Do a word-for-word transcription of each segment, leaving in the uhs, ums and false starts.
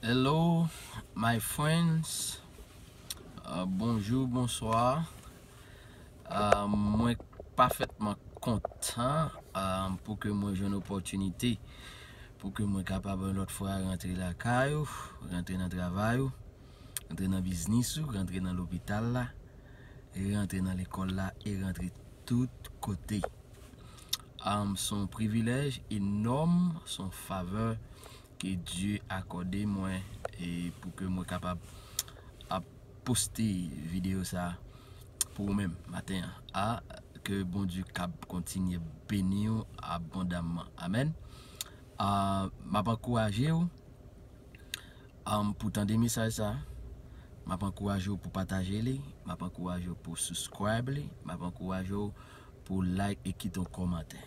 Hello, my friends. Uh, bonjou, bonswa. Uh, mwen pafètman kontan uh, pou ke mwen jwenn opòtinite pou ke mwen kapab yon lòt fwa rantre lakay ou, rantre nan travay ou, rantre nan biznis ou, rantre nan lopital la, rantre nan lekòl la e rantre tout kote. Um, se yon privilèj enòm, se yon favè ke Dye akòde mwen e pou ke mwen kapab ap poste videyo sa pou ou menm maten an. A, ke Bondye kab kontinye beni w abondamman. Amèn. A, m ap ankouraje w um, pou tande mesaj sa. M ap ankouraje w pou pataje li. M ap ankouraje w pou subscribe li. M ap ankouraje w pou like e kite yon kòmantè.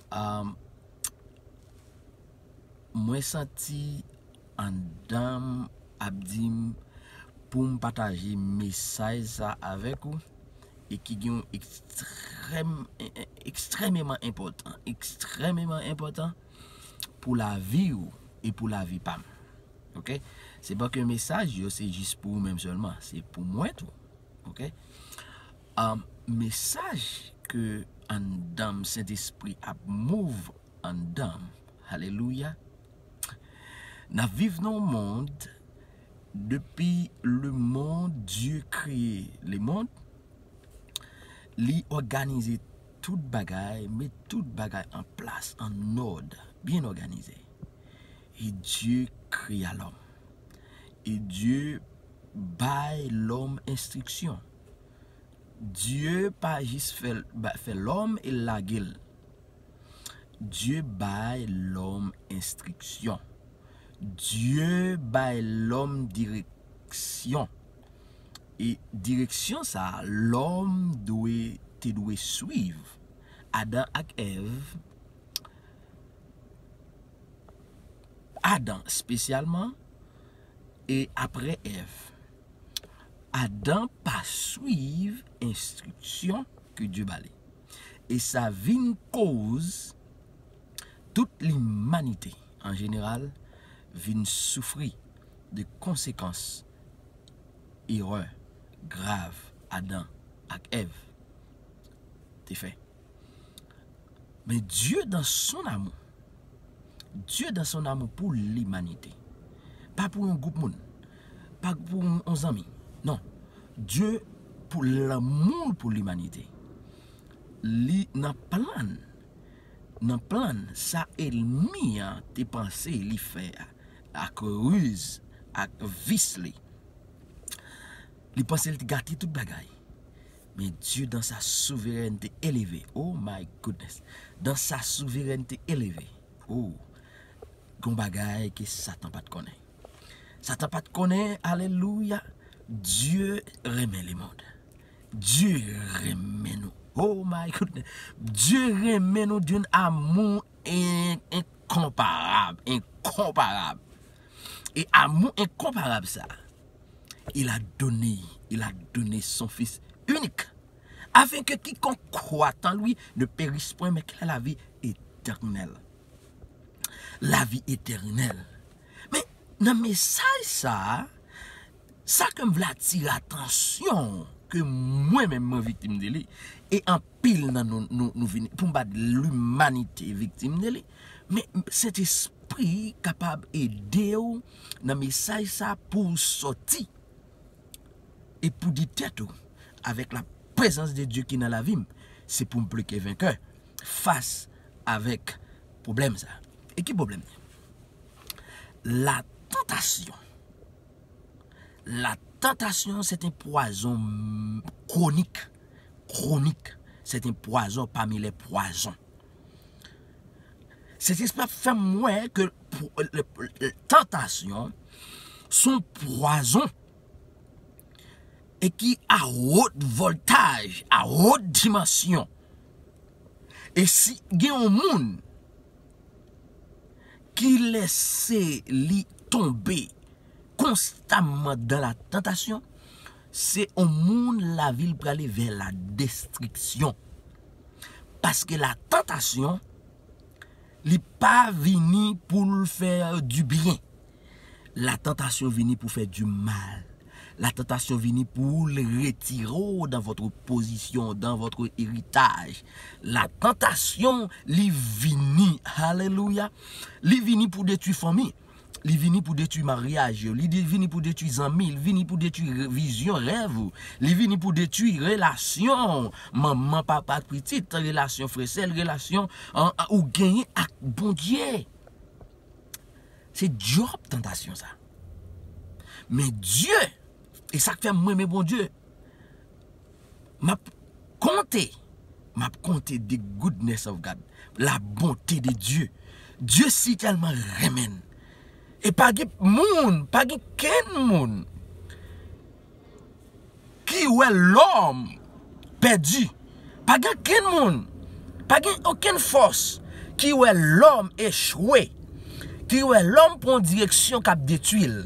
Um, mwen santi anndan m ap di m pou m pataje mesaj sa avèk ou e ki gen yon ekstrèm, ekstrèmeman enpòtan, ekstrèmeman enpòtan pou lavi ou e pou lavi pa m. Ok? Se pa ke mesaj yo se jis pou ou menm sèlman, se pou mwen tou. Ok? Um, mesaj ke anndan m Sentespri ap move anndan m. Alelouya. N ap viv nan yon mond, depi le monde, Dieu créé le monde, li òganize tout bagay, met tout bagay an plas, an òd, byen òganize. E Dye krea lòm. E Dye bay lòm enstriksyon. Dye pa jis fè, ba- fè lòm e lage l. Dye bay lòm enstriksyon. Dye bay lòm direksyon. E direksyon sa a, lòm dwe, te dwe swiv. Adan ak Èv, Adan espesyalman, e apre Èv, Adan pa swiv enstriksyon ke Dye ba li. E sa vin koz tout limanite an jeneral vin soufri de konsekans erè grav Adan ak Èv te fè. Men Dye dan son amou, Dye dan son amou pou limanite, pa pou yon gwoup moun, pa pou yon zanmi. Non, Dye pou lanmou l pou limanite. Li nan plan, nan plan sa elmi an te panse li fè a, ak riz, ak vis li. Li panse li te gate tout bagay. Men Dye dan sa souverènte eleve, oh my goodness, dan sa souverènte eleve, oh, gon bagay ke Satan pa t konnen. Satan pa t konnen, alelouya, Dye renmen lemonn. Dye renmen nou. Oh my goodness. Dye renmen nou d'un amour in- inkonparab, inkonparab. E amou enkonparab sa, il a donné, il a donné son Fils unique, afin que quiconque croit en lui ne périsse point, mais qu'il ait la vie éternelle. Lavi etènèl. Men nan mesaj sa a, sa ke m vle atire atansyon ke mwen menm mwen viktim de li, e anpil nan nou, nou, nou vin, pou m pa di limanite viktim de li, men Sentespri kapab ede w nan mesaj sa pou w sòti e pou di tèt ou, avec la présence de Dieu ki nan lavi m, se pou m pli ke venkè fas avèk pwoblèm sa. E ki pwoblèm li? La tentation. La tentation, c'est un poison chronique. Chronique. C'est un poison parmi les poisons. Sentespri ap fè m wè ke tantasyon se yon pwazon e ki a wot voltaj, a wot dimansyon. E si gen yon moun ki lèse li tonbe konstamman dan la tantasyon, se yon moun lavi l prale vè la destriksyon. Paske la tantasyon, li pa vini pou l fè di byen. La tentation vini pou fè du mal. La tentation vini pou l retire w dans votre position, dans votre héritage. La tentation, li vini, alelouya, li vini pou detwi fanmi. Li vini pou detwi maryaj yo. Li di- vini pou detwi zanmi. Li vini pou detwi re- vizyon, rèv ou. Li vini pou detwi relasyon manman, papa ak pitit, relasyon frè sè, relasyon an- an- ou genyen ak Bondye. Se djòb tantasyon sa. Men Dye, e sa k fè m renmen Bondye, m ap konte, m ap konte the goodness of God, la bonté de Dieu. Dye si tèlman renmen n. E pa gen moun, pa gen kenn moun ki wè lòm pèdi. Pa gen kenn moun, pa gen okenn fòs ki wè lòm echwe, ki wè lòm pran yon direksyon k ap detwi l,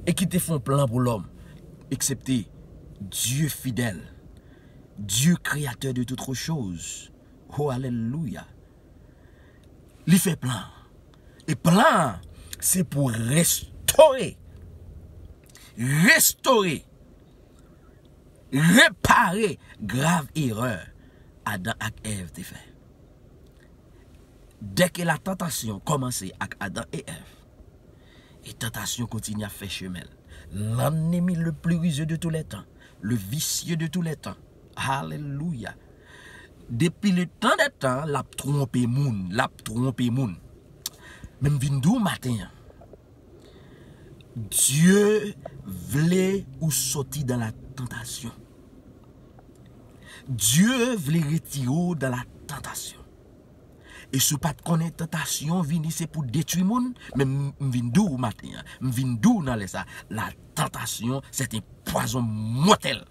e ki te fè yon plan pou lòm, eksepte Dye fidèl, Dye kreyatè de toutes choses. Oh, alelouya! Li fè plan. E plan an, se pou restore, restore, repare grav erè Adan ak Èv te fè. Dès que la tentation kòmanse ak Adan e Èv, e tantasyon kontinye ap fè chemen l. L'ennemi le plus rusé de tous les temps, le vicieux de tous les temps. Alelouya. Depi le tan dè tan, l ap twonpe moun, l ap twonpe moun. Men m vin di w maten an, Dye vle ou soti dans la tentation. Dye vle retire w dans la tentation. E si w pa t konnen tantasyon vini se pou detwi moun, men m, m vin di w maten an, m vin di w nan lè sa, la tentation, c'est un poison mortel.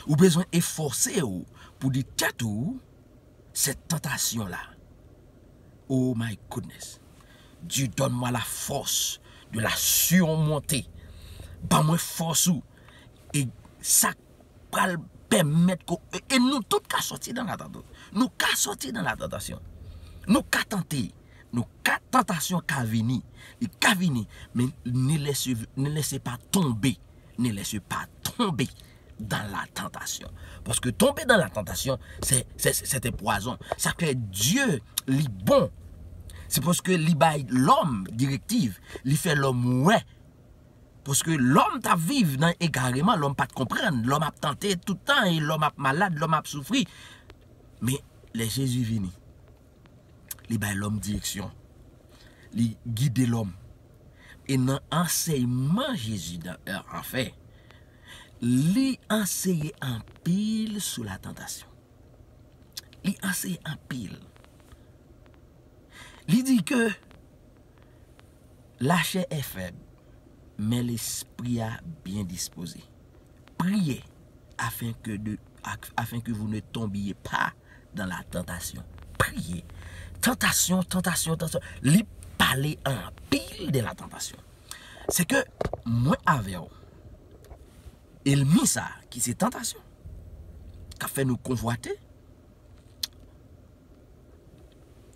Ou bezwen efòse w pou di tèt ou, cette tentation-là, oh my goodness, Dieu, donne-moi la force de la surmonter. Ban mwen fòs ou. E sa pral pèmèt ke, e, e nou tout ka sòti nan la tantasyon. Nou ka sòti nan la tantasyon. Nou ka tante. Nou ka, tantasyon ka vini. Li ka vini. Men ne laissez, ne laissez pas tomber. Ne laissez pas tomber dans la tentation. Paske tonbe dans la tentation, se, se, se, se te pwazon. Sa fè Dye, li bon. Se paske li bay lòm direktiv. Li fè lòm wè. Paske lòm t ap viv nan egareman, lòm pa t konprann, lòm ap tante tout tan, e lòm ap malad, lòm ap soufri. Men, lè Jezi vini, li bay lòm direksyon. Li gide lòm. E nan ansèyman Jezi, dan, anfen, li anseye anpil sou la tantasyon. Li anseye anpil. Li di ke la chair est faible, mais l'esprit a bien disposé. Priez afin que de, afin que vous ne tombiez pas dans la tentation. Priez. Tantasyon, tantasyon, tantasyon. Li pale anpil de la tantasyon. Se ke mwen avè w, enmi sa ki se tantasyon, k ap fè nou konvwate,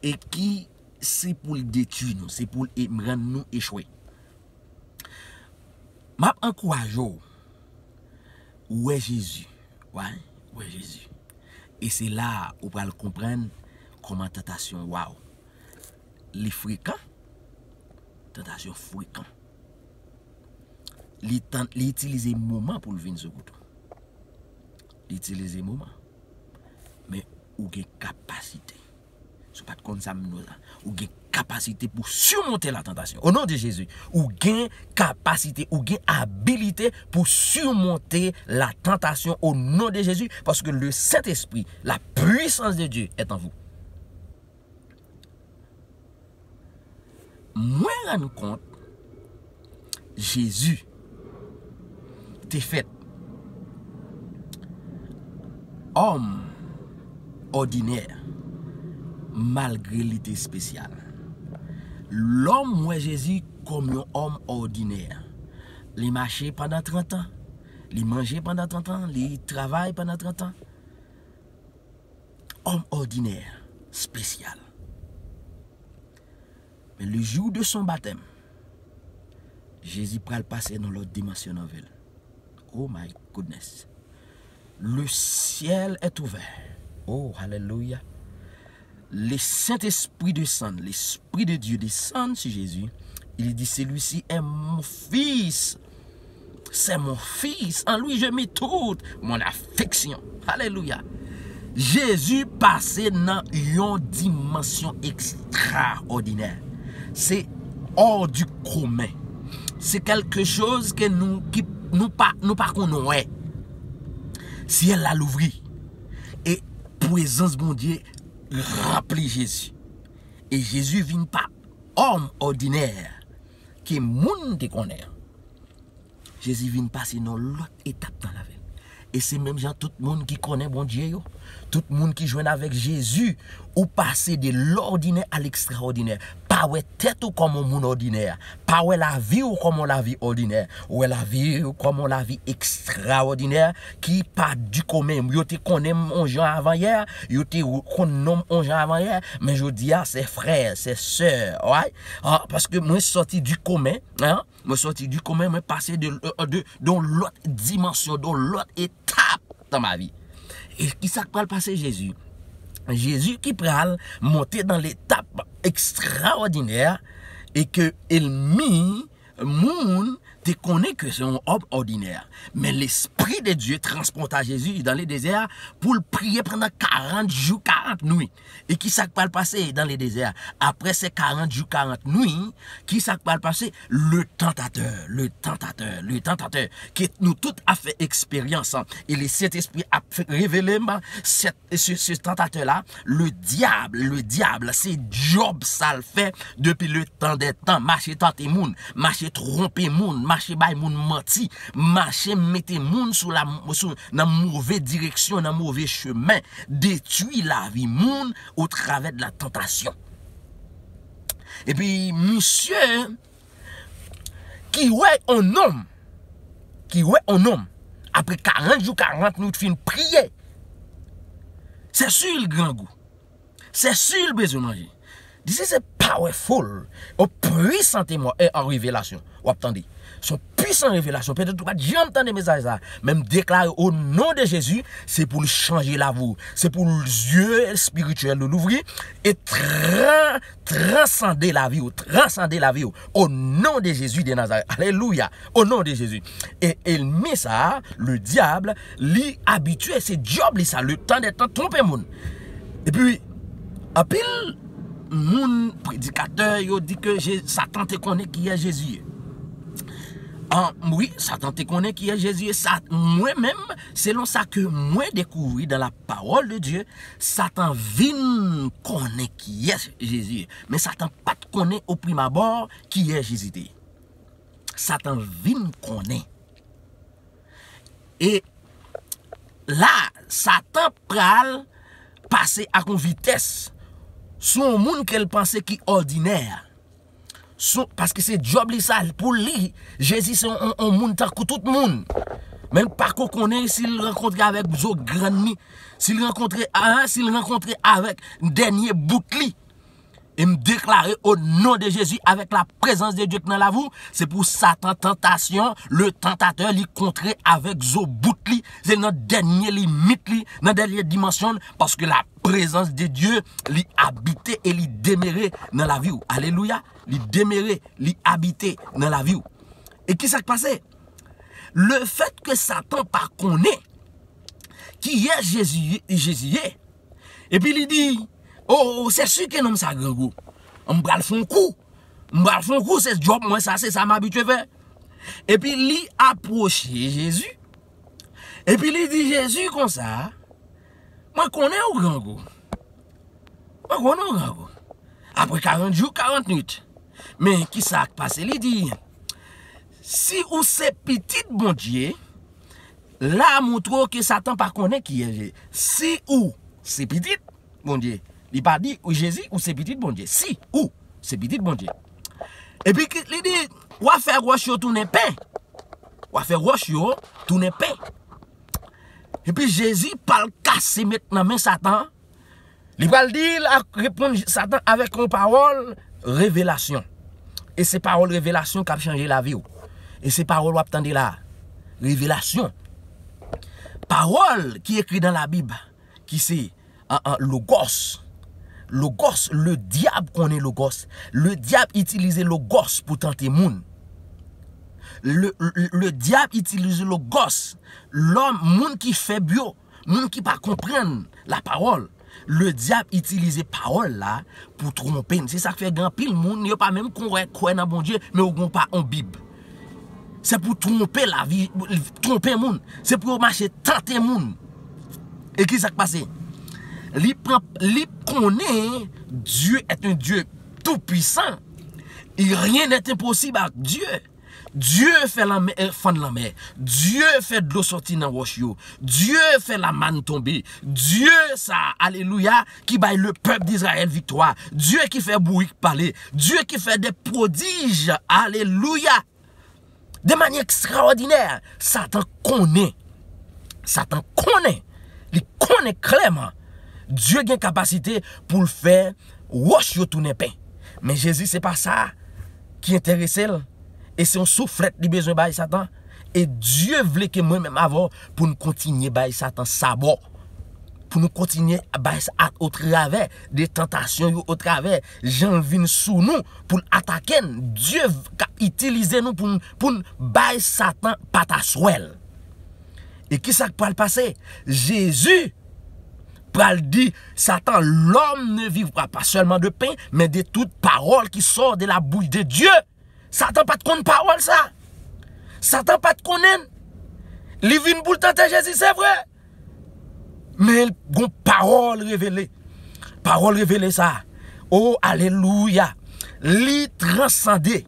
e ki se pou l detwi nou, se pou l e- rann nou echwe. M ap ankouraje w wè Jezi. Wè, wè Jezi. E se la ou pral konprann kòman tantasyon, waw, li frekan. Tantasyon frekan. Li tan, li itilize moman pou l vin sou kote w. Li itilize moman. Men ou gen kapasite. Si w pa t konn sa m di w la, ou gen kapasite pou surmonter la tentation. Au nom de Jésus, ou gen kapasite, ou gen abilite pou surmonter la tentation au nom de Jésus, parce que le Saint-Esprit, la puissance de Dieu est en vous. Mwen rann kont Jezi te fèt òm òdinè, malgre li te espesyal. Lòm wè Jezi kòm yon òm òdinè. Li mache pandan trant an, li manje pandan trant an, li travay pandan trant an. Òm òdinè, espesyal. Men le jour de son baptême, Jezi pral pase nan lòt dimansyon nan vi l. Oh my goodness. Le ciel est ouvert. Oh, hallelujah. Le Saint-Esprit descend, l'Esprit de Dieu descend sur Jésus. Il dit, celui-ci est mon fils. C'est mon fils. En lui, je mets toute mon affection. Hallelujah. Jezi pase nan yon dimansyon ekstraòdinè. Se hors du commun. Se quelque chose ke nou, ki, nou pa, nou pa konn wè. Syèl la louvri. E prezans Bondye ranpli Jezi. E Jezi vin pa òm òdinè ke moun te konnen. Jezi vin pase nan lòt etap nan lavi l. E se menm jan tout moun ki konnen Bondye yo, tout moun ki jwenn avèk Jezi, ou pase de lòdinè a lekstraòdinè. Pa wè tèt ou kòm yon moun òdinè. Pa wè lavi w kòm yon lavi òdinè. Ou wè lavi w kòm yon lavi ekstraòdinè ki pa di komen. Yo te konnen m yon jan avan yè, yo te konn non m yon jan avan yè, men jodi a, se frè, se sè, right? Ah, paske mwen sòti di komen, hein? Mwen sòti di komen, mwen pase de, de, de yon lòt dimansyon, de yon lòt etap dans ma vie. E ki sa k pral pase Jezi? Jezi ki pral monte nan letap ekstraòdinè e ke ènmi moun te konnen ke se yon òm òdinè. Men Lespri de Dye transpòta Jezi dans le désert pou l priye pandan karant jou, karant nuit. E ki sa k pral pase dans le désert? Après ces quarante jours, quarante nuits, ki sa k pral pase? Le tentateur, le tentateur, le tentateur, ke nou tout ap fè eksperyans, hein. E le Saint-Esprit ap fè, revele m, se, se, se tentateur la, le diable, le diable, se djòb sa l fè depi le tan dè tan, mache tante moun, mache twonpe moun, mache bay moun manti, mache mete moun sou la, sou, nan move direksyon, nan move chemen, detwi lavi moun au travers de la tentation. Epi misye ki wè yon nonm, ki wè yon nonm, apre karant jou, karant nuit fin priye, se si l grangou. Se si l bezwen manje. This is a powerful, a pwisan temwa, e, an revelasyon. W ap tande. Se yon pwisan revelasyon. Petèt ou pa t janm tande mesaj sa. Men m deklare o non de Jezi, se pou l chanje lavi w. Se pou l zye espirityèl ou louvri e tran-, transande lavi w. Transande lavi w. O non de Jezi de Nazarèt. Alelouya. O non de Jezi. E ènmi sa a, le diable, li abitye, se djòb li sa, le tan dè tan twonpe moun. Epi, anpil moun, predikatè, yo di ke Je-, Satan te konnen kiyès Jezi ye. An, wi, Satan te konnen kiyès Jezi ye. Sa, mwen menm, selon sa ke mwen dekouvri dans la parole de Dieu, Satan vin konnen kiyès Jezi ye. Men Satan pa t konnen o prim abò kiyès Jezi te ye. Satan vin konnen. E la, Satan pral pase ak yon vitès sou yon moun ke l panse ki òdinè. Sou, paske se djòb li sa, pou li, Jezi se yon, yon, yon moun tankou tout moun. Men l pako konnen si l rankontre avèk zo grann li, si l rankontre, a, si l rankontre avèk dènye bout li. E m deklare o non de Jezi, avèk la prezans de Dye ki nan lavi w, se pou Satan tantasyon, le tantatè, li kontre avèk zo bout li, se nan dènye limit li, nan dènye dimansyon l, paske la prezans de Dye, li abite e li demere nan lavi w. Alelouya! Li demere, li abite nan lavi w. E ki sa k pase? Le fèt ke Satan pa konnen kiyès Jezi, Jezi ye, epi li di, o, o, se si ke nonm sa grangou. M pral fè yon kou. M pral fè yon kou, se djòb mwen sa, se sa m abitye fè. Epi li apwoche Jezi. Epi li di Jezi konsa, mwen konnen ou grangou. Mwen konnen ou grangou. Apre karant jou, karant nuit. Men ki sa k pase? Li di, si ou se pitit Bondye, la montre w ke Satan pa konnen kiyès Jezi. Si ou se pitit Bondye, li pa di ou Jezi, ou se pitit Bondye. Si ou se pitit Bondye. Epi ki, li di, w a fè wòch yo tounen pen. W a fè wòch yo tounen pen. Epi Jezi pral kase met nan men Satan. Li pral di l ak reponn Satan avèk yon pawòl revelasyon. E se pawòl revelasyon k ap chanje lavi w. E se pawòl w ap tande la. Revelasyon. Pawòl ki ekri nan Labib, ki se an, an, Logos. Logos, le dyab konnen Logos. Le dyab itilize Logos pou tante moun. Le, le, le dyab itilize Logos. Lòm, moun ki fèb yo, moun ki pa konprann lapawòl. Le dyab itilize pawòl la pou twonpe n. Se sa k fè gen anpil moun, yo pa menm kwè, kwè nan Bondye, men yo gen pa on Bib. Se pou twonpe lavi, twonpe moun. Se pou yo mache tante moun. E ki sa k pase? Li pran, li konnen Dieu est un Dieu tout puissant. Et rien n'est impossible avec Dieu. Dye fè lanmè, eh, fann lanmè. Dye fè dlo sòti nan wòch yo. Dye fè lamàn tonbe. Dye sa, alelouya, ki bay le pèp d'Izrayèl viktwa. Dye ki fè bourik pale. Dye ki fè de pwodij, alelouya, de manyè ekstraòdinè. Satan konnen. Satan konnen. Li konnen klèman. Dye gen kapasite pou l fè wòch yo tounen pen. Men Jezi, se pa sa ki enterese l. E se yon souflèt li bezwen bay Satan. E Dye vle ke mwen menm avè w pou n kontinye bay Satan sabò. Pou nou kontinye bay sa otravè de tantasyon yo, otravè jan l vin sou nou pou l atake n. Dye v-, k ap itilize nou pou n, pou n bay Satan pataswèl. E ki sa k pral pase? Jezi pral di Satan, l'homme ne vivra pas seulement de pain, mais de toute parole qui sort de la bouche de Dieu. Satan pa t konn pawòl sa. Satan pa t konnen. Li vin pou l tante Jezi, se vre. Men gon pawòl revele. Pawòl revele sa. O, alelouya. Li transande.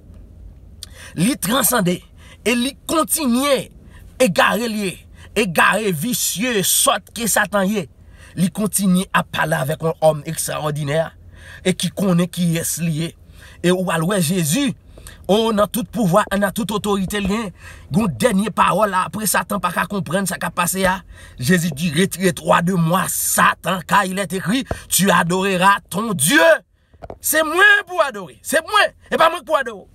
Li transande. E li kontinye egare l ye. Egare, visye, sòt ke Satan ye. Li kontinye ap pale avèk yon òm ekstraòdinè e ki konnen kiyès li ye. E ou al wè Jezi, o, nan tout pouvwa, nan tout otorite l gen, gon dènye pawòl la, apre Satan pa ka konprann sa k ap pase a. Jezi di, retire twa de mwa, Satan, car il est écrit, tu adoreras ton Dieu. Se mwen pou adore. Se mwen. E pa mwen k pou adore.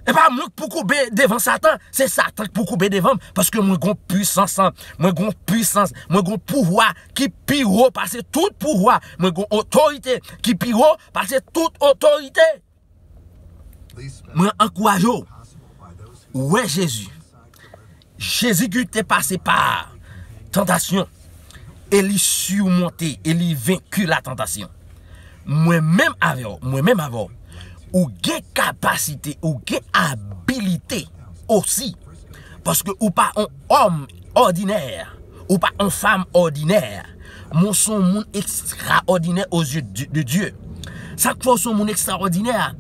E pa mwen k pou koube devan Satan. Se Satan k pou koube devan m. Paske mwen gon pwisans. Mwen gon pwisans. Mwen gon pouvwa ki pi wo pase tout pouvwa. Mwen gon otorite ki pi wo pase tout otorite. Mwen ankouraje w. Wè Jezi. Jezi ki te pase pa tantasyon e li simonte e li venki la tantasyon. Mwen menm avè w, mwen menm avè w, ou gen kapasite, ou gen abilite osi. Paske ou pa on òm òdinè, ou pa on fanm òdinè. Mwen se yon moun ekstraòdinè o zye de, de Dye. Sa k fè w se yon moun ekstraòdinè a?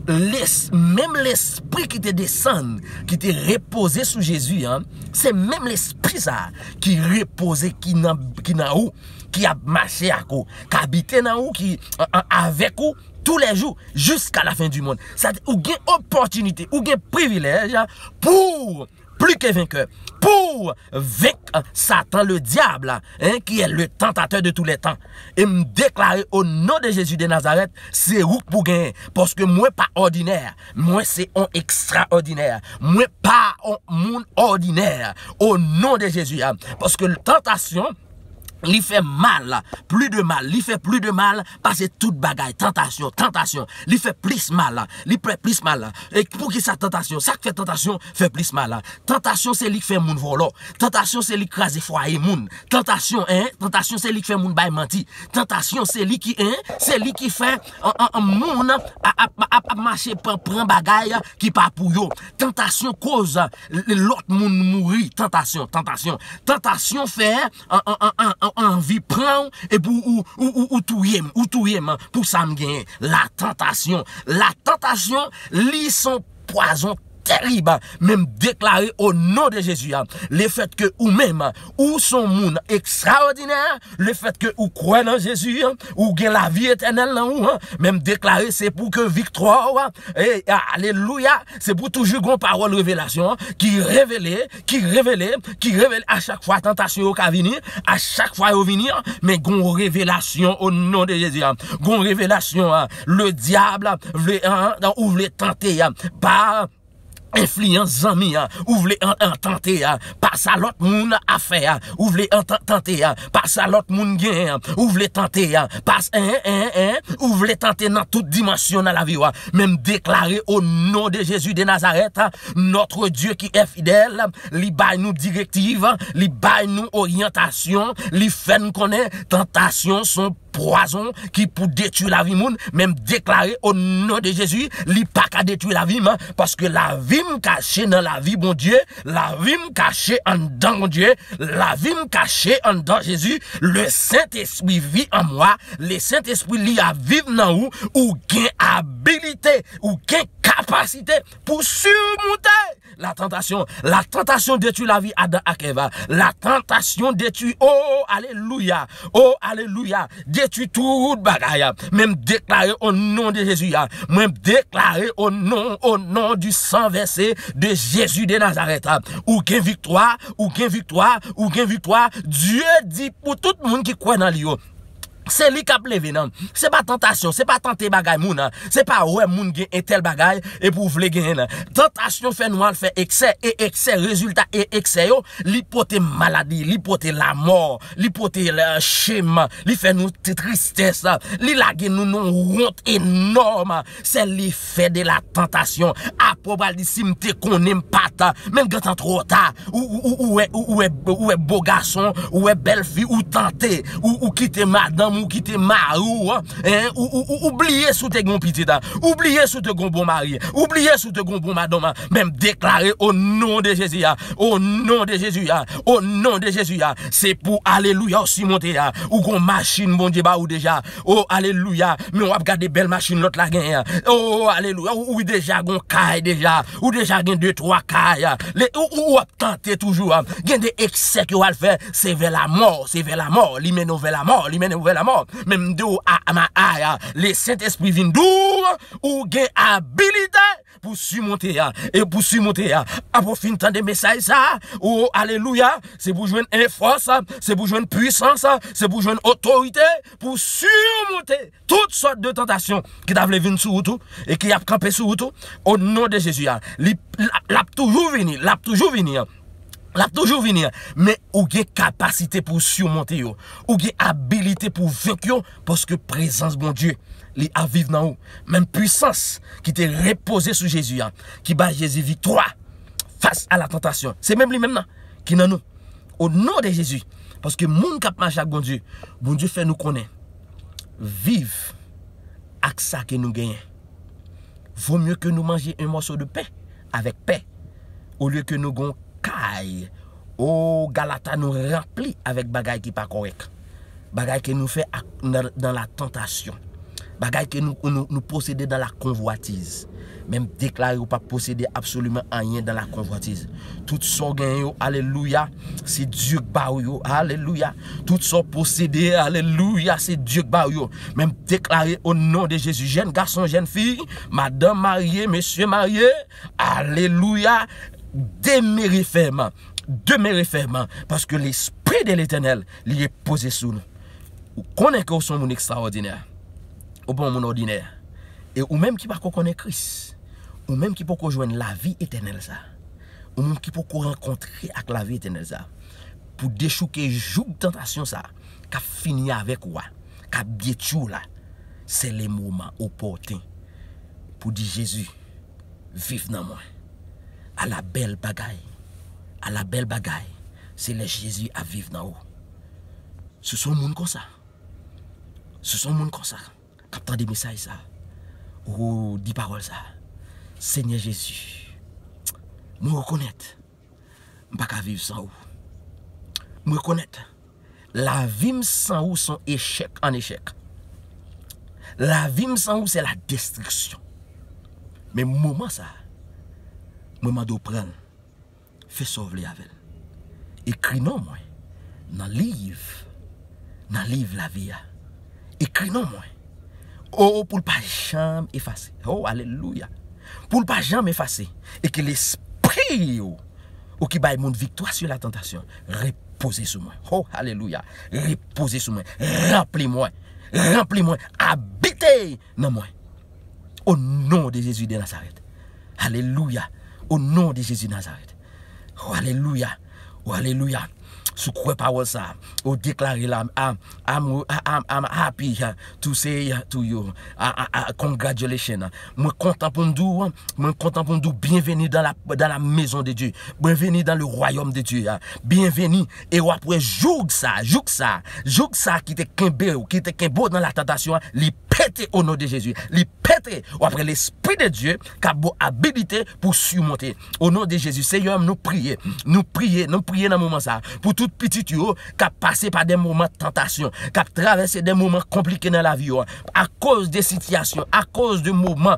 Les, menm lespri ki te desann, ki te repoze sou Jezi an, se menm lespri sa a ki repoze, ki nan, ki nan ou, ki ap mache ak ou, k abite nan ou, ki an, an, avèk ou toulèjou, jiska la fen di mond. Sa, ou gen opòtinite, ou gen privilèj pou pli ke venkè, pou venk Satan le diable, hein, qui est le tentateur de tous les temps. E m deklare o non de Jezi de Nazarèt, se ou k pou genyen, paske mwen pa òdinè, mwen se on ekstraòdinè, mwen pa on moun òdinè, o non de Jezi, paske tantasyon, li fè mal, pli de mal, li fè pli de mal pase tout bagay, tantasyon, tantasyon, li fè plis mal, li fè plis mal. E poukisa tantasyon? Sa k fè tantasyon fè plis mal? Tantasyon se li k fè moun vòlò. Tantasyon se li k kraze fwaye moun. Tantasyon, en, tantasyon se li k fè moun bay manti. Tantasyon se li ki, en, se li ki fè an, an, an moun ap, ap, ap, ap mache pran, pran bagay ki pa pou yo. Tantasyon koz l-, lòt moun mouri. Tantasyon, tantasyon. Tantasyon fè an, an, an, an, an, anvi pran w epi ou, ou, ou, ou touye m, ou touye m pou sa m genyen. La tantasyon. La tantasyon, li se yon pwazon terib. Men m deklare o non de Jezi, lefètke ou menm, ou se yon moun ekstraòdinè, lefètke ou kwè nan Jezi, ou gen lavi etènèl nan ou, men m deklare se pou ke viktwa w, e, alelouya, se pou toujou gen yon pawòl revelasyon ki revele, ki revele, ki revele a chak fwa tantasyon yo ka vini, a chak fwa yo vini, men gen yon revelasyon o non de Jezi, gen yon revelasyon, le dyab vle, ou vle tante pa enfliyans zanmi, ou vle an, an tante pa sa lòt moun ap fè, ou vle an, tan- tante pa sa lòt moun genyen, ou vle tante pa s- en, en, en, ou vle tante nan tout dimansyon nan lavi w. Men m deklare o non de Jezi de Nazarèt, notre Dieu qui est fidèle, li bay nou direktiv, li bay nou oryantasyon, li fè n konnen tantasyon se yon pwazon ki pou detwi lavi moun, men m deklare o non de Jezi, li pa ka detwi lavi m, paske lavi m kache nan lavi Bondye, lavi m kache anndan Bondye, lavi m kache anndan Jezi, le Saint-Esprit vit en moi, le Saint-Esprit li ap viv nan ou, ou gen abilite, ou gen kapasite pou simonte la tentation. La tentation détruit la vie Adam ak Èv. La tentation détruit, oh, alelouya, oh, alelouya, détruit tout bagay. Men m deklare o non de Jezi, mwen m deklare o non, o non du sang versé de Jésus de Nazareth, ou gen viktwa, ou gen viktwa, ou gen viktwa. Dye di pou tout moun ki kwè nan li yo, se li k ap leve nan. Se pa tantasyon, se pa tante bagay moun, se pa wè moun gen entèl bagay epi w vle genyen nan. Tantasyon fè nou al fè eksè, e eksè, rezilta e eksè yo, li pote maladi, li pote lamò, li pote, euh, chem, li fè nou t- tristès, li lage nou nan wont enòm. Se li fè de la tantasyon. Apre w pral di si m te konnen m pa ta, men gentan twò ta. Ou, ou, ou, ou wè, ou, ou wè, ou wè bo gason, ou wè bèl fi, ou tante, ou, ou kite madanm, ou kite mari w, en, ou, ou, ou, ou bliye si w te gen yon pitit, ou bliye si w te gen yon bon mari, ou bliye si w te gen yon bon madanm, men m deklare o non de Jezi, o non de Jezi, o non de Jezi, se pou alelouya w simonte, ou gon machin Bondye ba ou deja, o alelouya, men w ap gade bèl machin lòt la genyen, o alelouya, ou, ou deja gon kay deja, ou deja gen de twa kay, le, ou, ou, ou ap tante toujou, gen de eksè ke w al fè, se vè lamò, se vè lamò, li mennen w vè lamò, li mennen w vè lamò. Men m di w, a, a, ma, a, a, le Sentespri vin di w, ou gen abilite pou simonte, e pou simonte, apre w fin tande mesaj sa, o alelouya, se pou jwenn en fòs, se pou jwenn pwisans, se pou jwenn otorite, pou simonte tout sòt de tantasyon ki ta vle vin sou wout ou e ki ap kanpe sou wout ou, o non de Jezi, li, l ap, l ap toujou vini, l ap toujou vini, l ap toujou vini, men ou gen kapasite pou w simonte yo, ou gen abilite pou w venk yo, paske prezans Bondye, li ap viv nan ou. Menm pwisans ki te repoze sou Jezi a, ki bay Jezi viktwa fas a la tantasyon, se menm li menm nan ki nan nou. O non de Jezi, paske moun k ap mache ak Bondye, Bondye fè nou konnen, viv ak sa ke nou genyen. Vo mye ke nou manje yon mòso de pen avèk pè, olye ke nou gon kay, o Galata, nou ranpli avèk bagay ki pa kòrèk, bagay ke nou fè ak, nan, nan la tantasyon, bagay ke nou, nou, nou posede dan la konvwatiz. Men m deklare ou p ap posede absoliman anyen dan la konvwatiz. Tout sa w genyen yo, alelouya, se Dye k ba w yo, alelouya. Tout sa w posede, alelouya, se Dye k ba w yo. Men m deklare o non de Jezi, jèn gason, jèn fi, madanm marye, mesye marye, alelouya, demere fèm, demere fèm, paske Lespri de Letènèl, li repoze sou nou. Ou konnen ke w se yon moun ekstraòdinè. Ou pa yon moun òdinè. E ou menm ki pako konnen Kris, ou menm ki poko jwenn lavi etènèl sa, ou menm ki poko rankontre ak lavi etènèl sa, pou dechouke jouk tantasyon sa k ap fini avèk ou a, k ap detwi w la, se le moman opòten pou di, Jezi, viv nan mwen. Ala bèl bagay, ala bèl bagay, se lè Jezi ap viv nan ou. Si w se yon moun konsa, si w se yon moun konsa k ap tande mesaj sa, ou di pawòl sa, Senyè Jezi, mwen rekonèt m pa ka viv san ou. M rekonèt lavi m san ou se yon echèk an echèk. Lavi m san ou se la destriksyon. Men moman sa, Mwen mande w pran l. Fè sa w vle avè l. Ekri non mwen nan liv, nan liv lavi a. Ekri non mwen. O, pou l pa janm efase. O, alelouya. Pou l pa janm efase. E ke lespri ou, ou ki bay moun viktwa sou la tantasyon, repoze sou mwen. O, alelouya. Repoze sou mwen. Ranpli mwen. Ranpli mwen. Abite nan mwen. O non de Jezi de Nazarèt. Alelouya. O non de Jezi Nazarèt. O alelouya. O alelouya. Si w kwè pawòl sa, ou deklare la, I'm, I'm, I'm, I'm happy to say to you, a, a, a, congratulations. Mwen kontan pou m di w, mwen kontan pou m di w, bienvenue dans la, dans la maison de Dieu. Bienvenue dans le royaume de Dieu. Bienvenue. E w ap wè jouk sa, jouk sa, jouk sa ki te kenbe w, ki te kenbe w nan la tantasyon an, li pete o non de Jezi. Li pete. W ap wè Lespri de Dye k ap ba w abilite pou w simonte. O non de Jezi, Senyè, nou priye. Nou priye, nou priye nan moman sa a pou tout pitit yo k ap pase pa de moman tantasyon, k ap travèse de moman konplike nan lavi yo, akoz de sitiyasyon, akoz de moman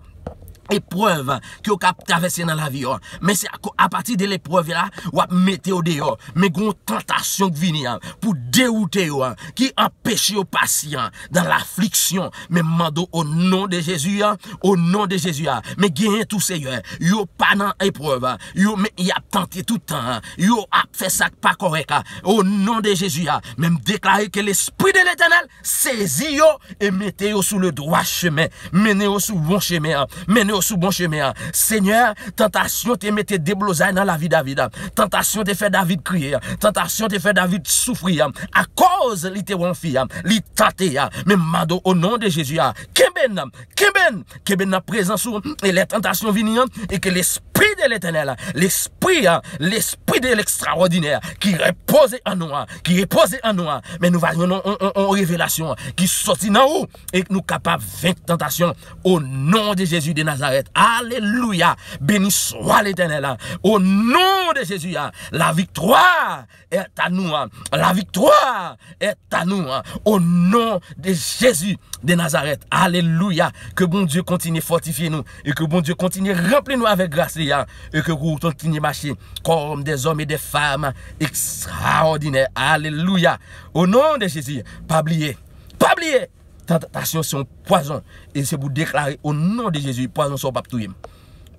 eprèv ke w k ap travèse nan lavi yo. Men se ako-, apati de leprèv la, w ap mete yo deyò. Men gen yon tantasyon k vini an pou dewoute yo an, ki anpeche yo pase an dan lafliksyon. Men m mande w o non de Jezi an, o non de Jezi an. Men genyen tou, Senyè, yo pa nan eprèv, yo, men y ap tante tout tan, yo ap fè sa k pa kòrèk an. O non de Jezi an, men m deklare ke Lespri de Letènèl sezi yo e mete yo sou le dwa chemen. Mennen yo sou bon chemen an. Mennen yo sou bon chemen an. Senyè, tantasyon te mete deblozay nan lavi David. Tantasyon te fè David kriye. Tantasyon te fè David soufri. Akoz li te wè yon fi, li tante. Men m mande w o non de Jezi a, kenbe n, kenbe n, kenbe n nan prezans ou. E lè tantasyon vini an, e ke Lespri de Letènèl, Lespri, Lespri de lekstraòdinè ki repoze an nou an, ki repoze an nou an. Men nou va jwenn yon, yon, yon, yon revelasyon ki soti nan ou e nou kapab venk tantasyon o non de Jezi de Nazarèt. Alelouya! Beni swa Letènèl. O non de Jezi, la viktwa est à nous. La viktwa est à nous. O non de Jezi de Nazarèt. Alelouya. Ke Bondye kontinye fòtifye nou e ke Bondye kontinye ranpli nou avèk gras li a e ke nou kontinye mache kòm de zòm e de fanm ekstraòdinè. Alelouya. O non de Jezi, pa bliye, pa bliye, tantasyon se yon pwazon e se pou deklare o non de Jezi, pwazon sa w p ap touye m.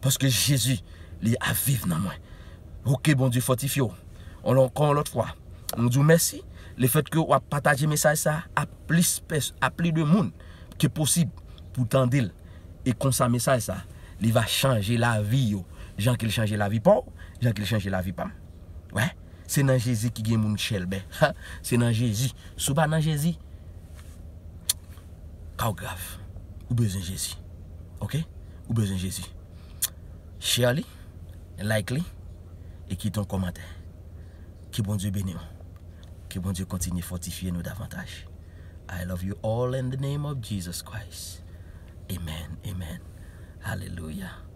Paske Jezi, li ap viv nan mwen. Ou ke Bondye fòtifye w. On, ankò yon lòt fwa, nou di w mèsi lefètke w ap pataje mesaj sa a plis pès-, a plis de moun ke posib pou tande l. E konsa mesaj sa, li va chanje lavi yo, jan ke l chanje lavi pa w, jan ke l chanje lavi pa m. Wè, se nan Jezi ki gen moun chèlbè. Ha, se nan Jezi. Si w pa nan Jezi, ka w grav. Ou bezwen Jezi. Oke? Ou bezwen Jezi. Share li, like li, e kite yon kòmantè. Ke Bondye beni w. Ke Bondye kontinye fòtifye nou davantaj. I love you all in the name of Jesus Christ. Amen, amen. Alelouya.